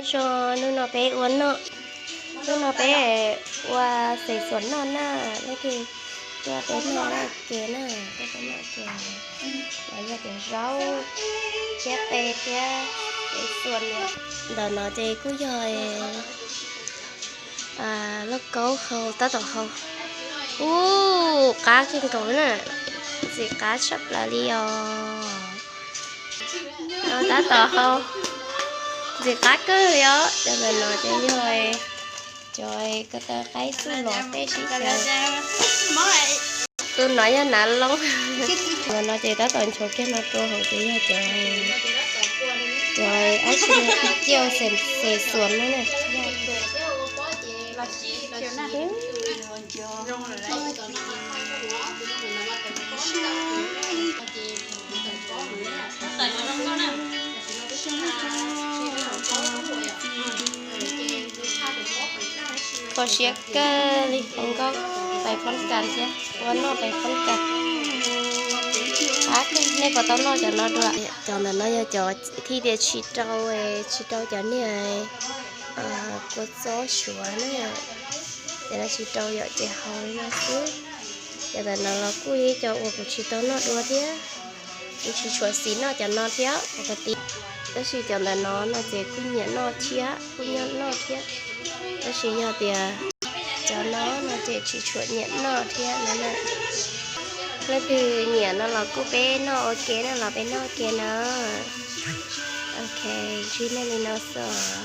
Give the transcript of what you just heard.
Zoo, hnub no peb ua noj, hnub no peb ua xeem xuam noj na, leej twg tuaj peb noj ua ke na, tuaj peb noj ua ke. No yog cov zaub thiab qe thiab xeem xuam. Ntawm no ces kuj yog lauj kaub hau, tab tom hau. Ub, qab kawg nkaus na, ntxim qab tshaj plaws li os. Tab tom hau, ntxim qab kawg li os. Cov ntawm no ces yog cov ko taw qaib txuj lom tej sib xyaw. Tus no yog nav loob. Tus no ces tab tom nchuav kiag no rau hauv ces yog cov, cov ab tsi, ciaj xeem xuam no na. Kho siab kawg li, hau nkauj pais poob kas thiab, ua noj pais poob kas. Qab kawg, nej puas tau noj cov no dua? Cov ntawm no yog cov thiaj tias tsis rau, tsis rau cov niag kua txob suav na. Cov no tsis rau yom, ces hau li no xwb. Cov ntawm no los kuj yog cov uas kuv tsis tau noj dua thiab. Kuv tsis tshua xis noj cov no thiab ua ka ti. Tab sis cov ntawm no no ces kuj nyiam noj thiab, kuj nyiam noj thiab. Tab sis yog tias cov no no ces tsis tshua nyiam noj thiab no na. Leej twg nyiam no los kuj peb noj ua ke na, los peb noj ua ke na. Ok, ntsib nej li no xwb.